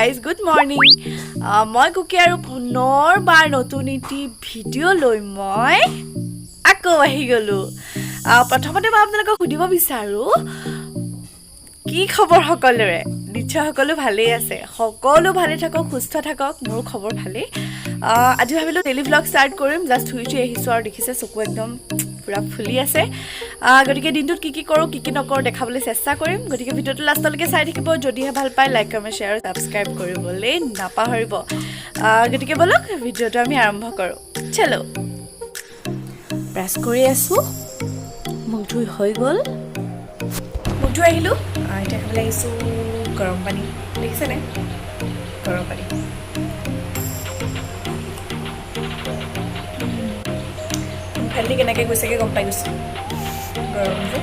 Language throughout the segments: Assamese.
Guys, good morning. মই কুকি আৰু পুনৰবাৰ নতুন এটি ভিডিঅ' লৈ মই আকৌ আহি গ'লোঁ। প্ৰথমতে মই আপোনালোকক সুধিব বিচাৰোঁ, কি খবৰ সকলোৰে? নিশ্চয় সকলো ভালেই আছে। সকলো ভালে থাকক, সুস্থ থাকক। মোৰ খবৰ ভালেই। আজি ভাবিলোঁ ডেইলি ভ্লগ ষ্টাৰ্ট কৰিম। জাষ্ট শুই উঠি আহিছোঁ আৰু দেখিছে, চকু একদম পূৰা ফুলি আছে। গতিকে দিনটোত কি কি কৰোঁ, কি কি নকৰোঁ দেখাবলৈ চেষ্টা কৰিম। গতিকে ভিডিঅ'টো লাষ্টলৈকে চাই থাকিব। যদিহে ভাল পায়, লাইক, কমেণ্ট, শ্বেয়াৰ, ছাবস্ক্ৰাইব কৰিবলৈ নাপাহৰিব। গতিকে ব'লক, ভিডিঅ'টো আমি আৰম্ভ কৰোঁ। চলো। ব্ৰাছ কৰি আছোঁ, মুখ ধুই হৈ গ'ল। মুখ ধুই আহিলোঁ। এতিয়া খাবলৈ আহিছোঁ গৰম পানী। দেখিছেনে, গৰম পানী। কোনফালেদি কেনেকৈ গৈছেগৈ গম পাই গৈছোঁ। গৰম যে।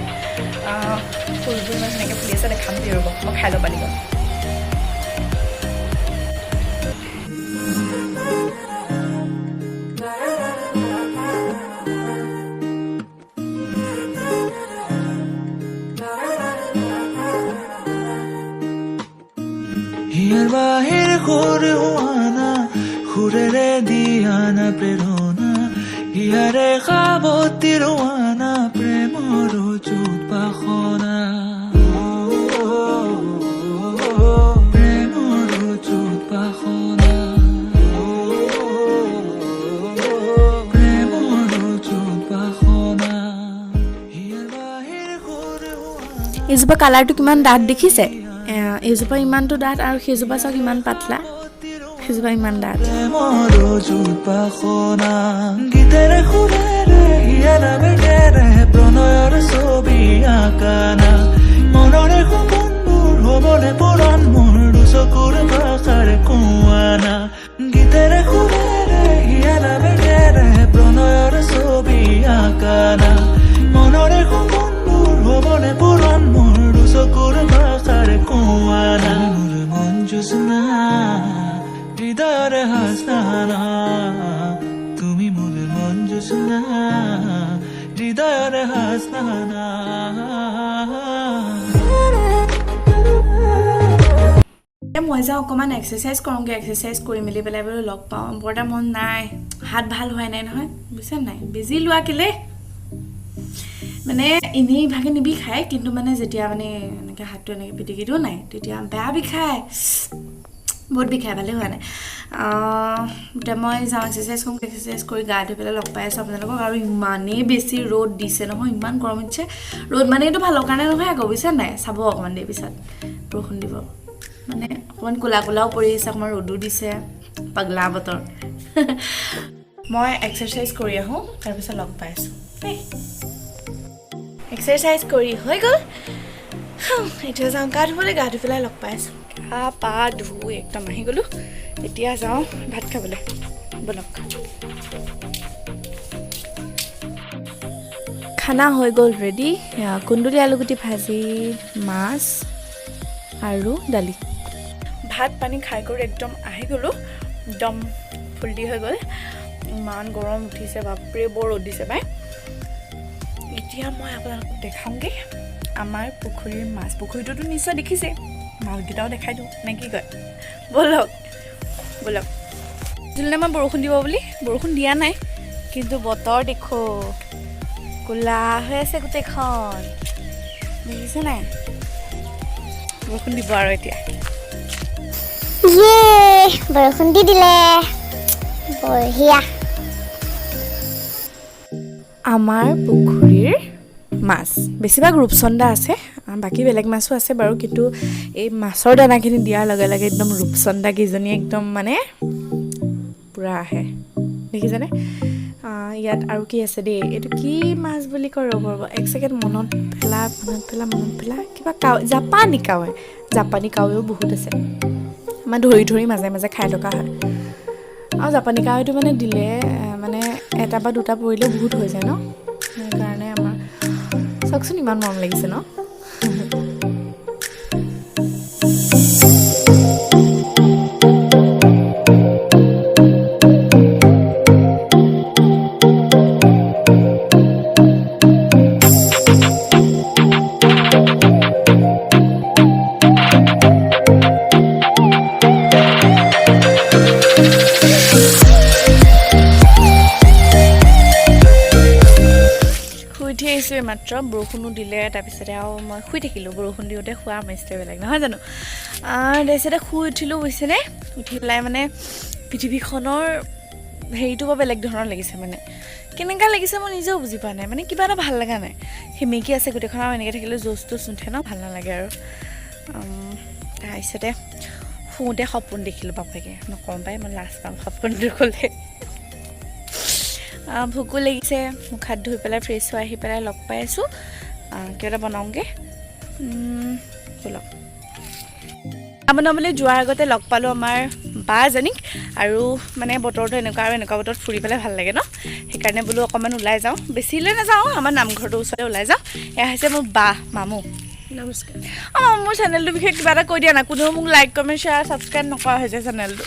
ফুলবোৰ ইমান ধুনীয়াকৈ ফুলি আছে। দেখাম দি ৰ'ব, মই খাই ল'ব লাগিব। হিয়াৰ বাহিৰ সুৰ হোৱানা, সুৰেৰে দিয়ানা প্ৰেৰণা, হিয়াৰে সাৱতি ৰোৱানা প্ৰেমৰ যুত বাসনা, প্ৰেমৰ যুত বাসনা, প্ৰেমৰ যুত বাসনা। হিয়াৰ বাহিৰ সুৰ হোৱানা। এইজোপা কালাৰটো কিমান ডাঠ দেখিছে? এইজোপা ইমানটো ডাঠ আৰু সেইজোপা চাওক, ইমান পাতলা। সেইজোপা ইমান ডাঠ। প্ৰেমৰ যুত বাসনা, গীতেৰে সুৰেৰে হিয়াৰ বেগেৰে প্ৰণয়ৰ ছবি আঁকানা, মনৰে সপোনবোৰ হ'বনে পূৰণ মোৰ দুচকুৰ ভাষাৰে কোৱানা। গীতেৰে সুৰেৰে হিয়াৰ বেগেৰে প্ৰণয়ৰ ছবি আঁকানা, মনৰে সপোনবোৰ হ'বনে পূৰণ মোৰ দুচকুৰ ভাষাৰে কোৱানা। মোৰ মন জোৎস্না, হৃদয়ৰে হাসনা, তুমি মোৰ মন জোৎস্না, হৃদয়ৰে হাসনা। এতিয়া মই যাওঁ, অকণমান এক্সাৰচাইজ কৰোঁগৈ। এক্সাৰচাইজ কৰি মেলি পেলাই বোলো লগ পাওঁ। বৰ এটা মন নাই, হাত ভাল হোৱাই নাই নহয়, বুজিছে নাই? বেজি লোৱা কেলে মানে এনেই ইভাগে নিবিষায়, কিন্তু মানে যেতিয়া মানে এনেকৈ হাতটো এনেকৈ পিটিকি দিওঁ নাই, তেতিয়া বেয়া বিষায়, বহুত বিষায়। ভালেই হোৱা নাই। এতিয়া মই যাওঁ, এক্সাৰচাইজ কৰোঁ। এক্সাৰচাইজ কৰি গা ধুই পেলাই লগ পাই আছোঁ আপোনালোকক। আৰু ইমানেই বেছি ৰ'দ দিছে নহয়, ইমান গৰম উঠিছে। ৰ'দ মানে এইটো ভালৰ কাৰণে নহয় আকৌ, বুজিছে নাই? চাব, অকণমান দেৰি পিছত বৰষুণ দিব। মানে অকণমান ক'লা ক'লাও পৰি আহিছে, অকণমান ৰ'দো দিছে, পাগলা বতৰ। মই এক্সাৰচাইজ কৰি আহোঁ, তাৰপিছত লগ পাই আছোঁ দেই। এক্সাৰচাইজ কৰি হৈ গ'ল। এতিয়া যাওঁ গা ধুবলৈ। গা ধুই পেলাই লগ পাই আছোঁ। গা পা ধুই একদম আহি গ'লোঁ। এতিয়া যাওঁ ভাত খাবলৈ, ব'লক। খানা হৈ গ'ল ৰেডি। কুন্দুলি আলুগুটি ভাজি, মাছ আৰু দালি। ভাত পানী খাই কৰি একদম আহি গ'লোঁ। একদম ফুৰ্তি হৈ গ'ল। ইমান গৰম উঠিছে, বাপৰে, বৰ ৰ'দ দিছে পাই। এতিয়া মই আপোনালোকক দেখাওঁগৈ আমাৰ পুখুৰীৰ মাছ। পুখুৰীটোতো নিশ্চয় দেখিছে, মাছকেইটাও দেখাই দিওঁ নে কি কয়? ব'লক ব'লক। যোনদিনা বৰষুণ দিব বুলি, বৰষুণ দিয়া নাই, কিন্তু বতৰ দেখো, ক'লা হৈ আছে গোটেইখন, দেখিছে নাই? বৰষুণ দিব আৰু এতিয়া। ইয়ে, বৰষুণ দি দিলে, বঢ়িয়া। আমাৰ পুখুৰীৰ মাছ বেছিভাগ ৰূপচন্দা আছে, বাকী বেলেগ মাছো আছে বাৰু। কিন্তু এই মাছৰ দানাখিনি দিয়াৰ লগে লগে একদম ৰূপচন্দা কেইজনী একদম মানে পূৰা আহে, দেখিছেনে? ইয়াত আৰু কি আছে দেই? এইটো কি মাছ বুলি কয়? ৰ'ব ৰ'ব, এক ছেকেণ্ড, মনত পেলা, মনত পেলা, মনত পেলা। কিবা কাৱৈ, জাপানী কাৱৈ। জাপানী কাৱৈও বহুত আছে। আমাৰ ধৰি ধৰি মাজে মাজে খাই থকা হয়। আৰু জাপানী কাৱৈটো মানে দিলে মানে এটা বা দুটা পৰিলেও বহুত হৈ যায় ন? সেইকাৰণে আমাৰ চাওকচোন, ইমান মৰম লাগিছে ন? আহিছোঁ এইমাত্ৰ। বৰষুণো দিলে, তাৰপিছতে আৰু মই শুই থাকিলোঁ। বৰষুণ দিওঁতে শোৱা মেচটোৱে বেলেগ নহয় জানো? তাৰপিছতে শুই উঠিলোঁ, বুজিছেনে? উঠি পেলাই মানে পৃথিৱীখনৰ হেৰিটো বৰ বেলেগ ধৰণৰ লাগিছে। মানে কেনেকুৱা লাগিছে মই নিজেও বুজি পোৱা নাই। মানে কিবা এটা ভাল লগা নাই। সেমেকি আছে গোটেইখন আৰু এনেকৈ থাকিলে জোচ তোচ নুঠে ন, ভাল নালাগে আৰু। তাৰপিছতে শুওঁতে সপোন দেখিলোঁ। বাপেকে নকওঁ পাই, মই লাজ পাম সপোনটো ক'লে। ভোকো লাগিছে। মুখ হাত ধুই পেলাই ফ্ৰেছ হৈ আহি পেলাই লগ পাই আছোঁ। কিবা এটা বনাওঁগৈ, ব'লক। চাহ বনাবলৈ যোৱাৰ আগতে লগ পালোঁ আমাৰ বা এজনীক। আৰু মানে বতৰটো এনেকুৱা আৰু এনেকুৱা বতৰত ফুৰি পেলাই ভাল লাগে ন, সেইকাৰণে বোলো অকণমান ওলাই যাওঁ। বেছিলৈ নাযাওঁ, আমাৰ নামঘৰটোৰ ওচৰতে ওলাই যাওঁ। এয়া হৈছে মোৰ বা মামু। নমস্কাৰ। অঁ, মোৰ চেনেলটোৰ বিষয়ে কিবা এটা কৈ দিয়া না। কোনেও মোক লাইক, কমেণ্ট, শ্বেয়াৰ, ছাবস্ক্ৰাইব নকৰা হৈছে চেনেলটো।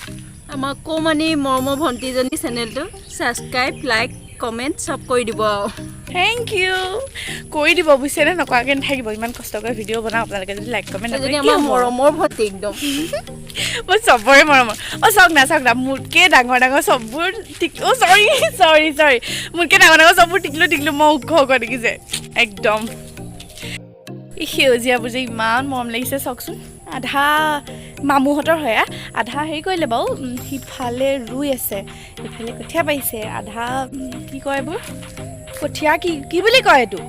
আমাৰ কৌমানি মৰমৰ ভণ্টিজনী চেনেলটো ছাবস্ক্ৰাইব, লাইক, কমেণ্ট চব কৰি দিব আৰু। Thank U. কৰি দিব, বুজিছেনে? নকৰাকৈ নাথাকিব। ইমান কষ্ট কৰি ভিডিঅ' বনাওঁ, আপোনালোকে যদি লাইক, কমেণ্ট নকৰে এজনী কি আমাৰ হ'ব? মৰমৰ ভণ্টি একদম। মই চবৰে মৰমৰ। অঁ, চাওক না, চাওক না, মোতকৈ ডাঙৰ ডাঙৰ চববোৰ টিক, অ' চৰি চৰি চৰি, মোতকৈ ডাঙৰ ডাঙৰ চববোৰ টিকলো টিকলো, মই ওখ ওখ দেখিছে একদম। এই সেউজীয়াবোৰ যে ইমান মৰম লাগিছে, চাওকচোন। আধা মামুহঁতৰ হয়, আধা হেৰি কৰিলে বাৰু, সিফালে ৰুই আছে, ইফালে কঠীয়া পাৰিছে। আধা কি কয় এইবোৰ কঠীয়া, কি কি বুলি কয় এইটো,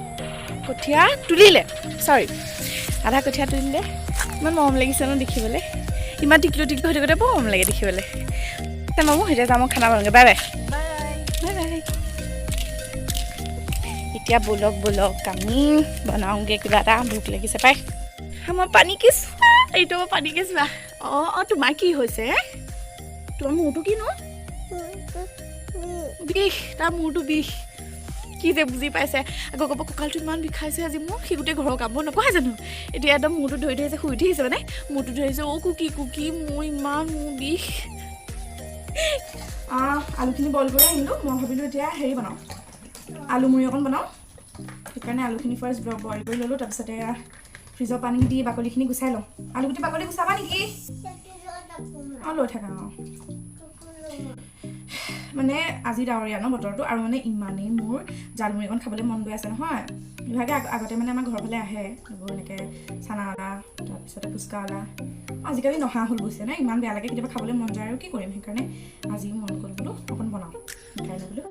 কঠীয়া তুলিলে, চৰি, আধা কঠীয়া তুলিলে। ইমান মৰম লাগিছে ন দেখিবলৈ? ইমান টিকলো টিকলো হৈ থাকোঁতে বৰ মৰম লাগে দেখিবলৈ। মামু, এতিয়া যাওঁ মই খানা বনাওঁগৈ। Bye bye. Bye bye. এতিয়া ব'লক ব'লক, আমি বনাওঁগৈ কিবা এটা, ভোক লাগিছে পাই। আমাৰ পানী কেঁচুৱা, এইটো আমাৰ পানী কেঁচুৱা। অঁ অঁ, তোমাৰ কি হৈছে? তোমাৰ মূৰটো কি নো বিষ? তাৰ মূৰটো বিষ, কি যে বুজি পাইছে। আকৌ ক'ব, কঁকালটো ইমান বিষাইছে আজি মোৰ। সি গোটেই ঘৰৰ কামবোৰ নকৰে জানো? এতিয়া একদম মূৰটো ধৰি ধৰিছে, শুই উঠি আহিছে, মানে মূৰটো ধৰিছে। অ' কুকি কুকি, মোৰ ইমান মূৰ বিষ। আলুখিনি বইল কৰি আহিলোঁ। মই ভাবিলোঁ এতিয়া হেৰি বনাওঁ, আলু মুড়ি অকণ বনাওঁ। সেইকাৰণে আলুখিনি ফাৰ্ষ্ট বইল কৰি ল'লোঁ। তাৰপিছতে ফ্ৰিজৰ পানী দি বাকলিখিনি গুচাই লওঁ। আলুগুটি বাকলি গুচাবা নেকি? অঁ, লৈ থাকা। অঁ, মানে আজি ডাৱৰীয়া ন বতৰটো, আৰু মানে ইমানেই মোৰ জালমুড়ি অকণ খাবলৈ মন গৈ আছে নহয়। ইভাগে আগতে মানে আমাৰ ঘৰৰ ফালে আহে এইবোৰ এনেকৈ চানাৱালা, তাৰপিছতে ফুচকাৱালা। আজিকালি নহা হ'ল, বুজিছে নে? ইমান বেয়া লাগে, কেতিয়াবা খাবলৈ মন যায় আৰু কি কৰিম। সেইকাৰণে আজি মন গ'ল বোলো অকণ বনাওঁ। সেইকাৰণে বোলো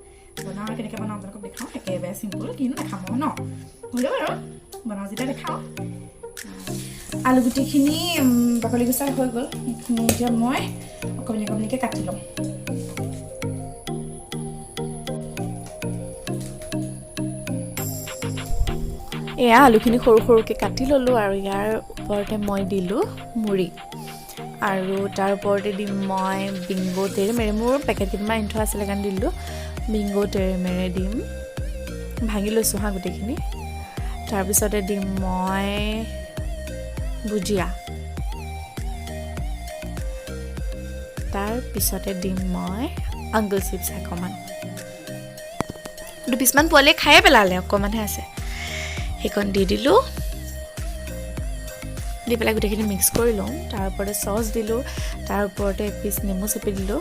বনাওঁ আৰু কেনেকৈ বনাওঁ আপোনালোকক দেখাওঁ। একেবাৰে চিম্পুল, কিনো দেখাম ন, হ'লেও আৰু বনাওঁ যেতিয়া দেখাওঁ। আলু গুটিখিনি বাকলি গুচাই হৈ গ'ল। সেইখিনি এতিয়া মই অকণমানি অকণমানিকৈ কাটি ল'ম। এয়া আলুখিনি সৰু সৰুকৈ কাটি ল'লোঁ আৰু ইয়াৰ ওপৰতে মই দিলোঁ মুড়ি আৰু তাৰ ওপৰতে দিম মই বিংগো তেৰে মেৰে। মোৰ পেকেট কেইটামান আনি থোৱা আছিলে কাৰণে দিলোঁ। বিংগো তেৰে মেৰে দিম, ভাঙি লৈছোঁ হা গোটেইখিনি। তাৰপিছতে দিম মই ভুজিয়া, তাৰপিছতে দিম মই আংগুল চিপছ অকণমান। দুপিচমান পোৱালিয়ে খায়ে পেলালে, অকণমানহে আছে, সেইকণ দি দিলোঁ। দি পেলাই গোটেইখিনি মিক্স কৰি লওঁ। তাৰ ওপৰতে চচ দিলোঁ, তাৰ ওপৰতে এপিচ নেমু চেপি দিলোঁ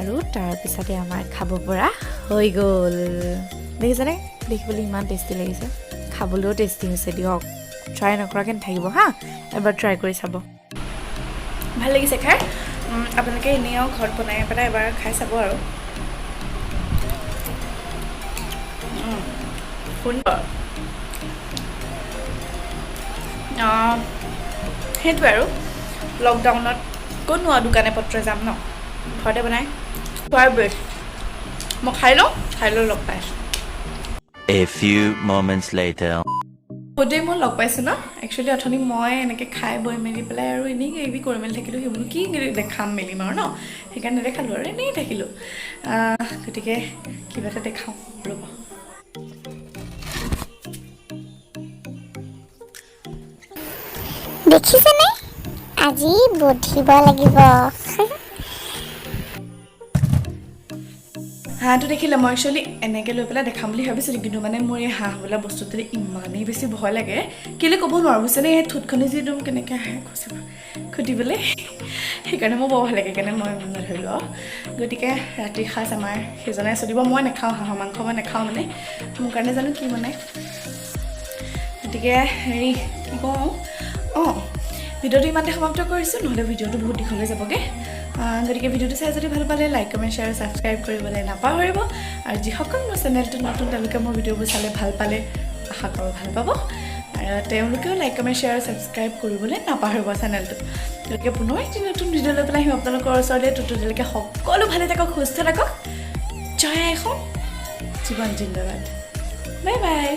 আৰু তাৰপিছতে আমাৰ খাব পৰা হৈ গ'ল। দেখিছেনে? দেখিবলৈ ইমান টেষ্টি লাগিছে, খাবলৈও টেষ্টি হৈছে দিয়ক। ট্ৰাই নকৰাকৈ নাথাকিব হা, এবাৰ ট্ৰাই কৰি চাব। ভাল লাগিছে খাই। আপোনালোকে এনেই আৰু ঘৰত বনাই পেলাই এবাৰ খাই চাব আৰু। সুন্দৰ। সেইটোৱে আৰু লকডাউনত ক'তনো আৰু দোকানে পত্ৰই যাম ন, ঘৰতে বনাই খোৱাৰ বেষ্ট। মই খাই লওঁ, খাই লৈ লগ পাই আছোঁ। A few moments later. গোটেই মই লগ পাইছোঁ ন। একচুৱেলি অথনি মই এনেকৈ খাই বৈ মেলি পেলাই আৰু এনেই কিবা কিবি কৰি মেলি থাকিলোঁ। সেইবোৰ কি দেখাম মেলিম আৰু ন, সেইকাৰণে নেদেখালোঁ আৰু এনেই থাকিলোঁ। গতিকে কিবা এটা দেখাওঁ ৰ'ব। দেখিছেনে? আজি বধিব লাগিব। হাঁহটো দেখিলে মই একচুৱেলি এনেকৈ লৈ পেলাই দেখাম বুলি ভাবিছিলোঁ, কিন্তু মানে মোৰ এই হাঁহ বোলা বস্তুটোলৈ ইমানেই বেছি ভয় লাগে, কেলৈ ক'ব নোৱাৰোঁ, বুজিছেনে? এই ঠোঁটখনে যি একদম কেনেকৈ আহে খুচিব খুটিবলৈ, সেইকাৰণে মোৰ বৰ ভয় লাগে, সেইকাৰণে মই নধৰিলোঁ আৰু। গতিকে ৰাতিৰ সাঁজ আমাৰ সেইজনে চলিব, মই নাখাওঁ হাঁহৰ মাংস, মই নাখাওঁ, মানে মোৰ কাৰণে জানো কি বনায়। গতিকে হেৰি কি কওঁ, অঁ, ভিডিঅ'টো ইমানতে সমাপ্ত কৰিছোঁ, নহ'লে ভিডিঅ'টো বহুত দীঘল হৈ যাবগৈ। গতিকে ভিডিঅ'টো চাই যদি ভাল পালে লাইক, কমেণ্ট, শ্বেয়াৰ, ছাবস্ক্ৰাইব কৰিবলৈ নাপাহৰিব। আৰু যিসকল মোৰ চেনেলটো নতুন, তেওঁলোকে মোৰ ভিডিঅ'বোৰ চালে ভাল পালে, আশা কৰোঁ ভাল পাব, আৰু তেওঁলোকেও লাইক, কমেণ্ট, শ্বেয়াৰ, ছাবস্ক্ৰাইব কৰিবলৈ নাপাহৰিব চেনেলটো। গতিকে পুনৰ এটি নতুন ভিডিঅ' লৈ পেলাই আহিম আপোনালোকৰ ওচৰলৈ। ততোলৈকে সকলো ভালে থাকক, সুস্থ থাকক। জয় আই অসম, জীৱন জিন্দাবাদ, বাই বাই।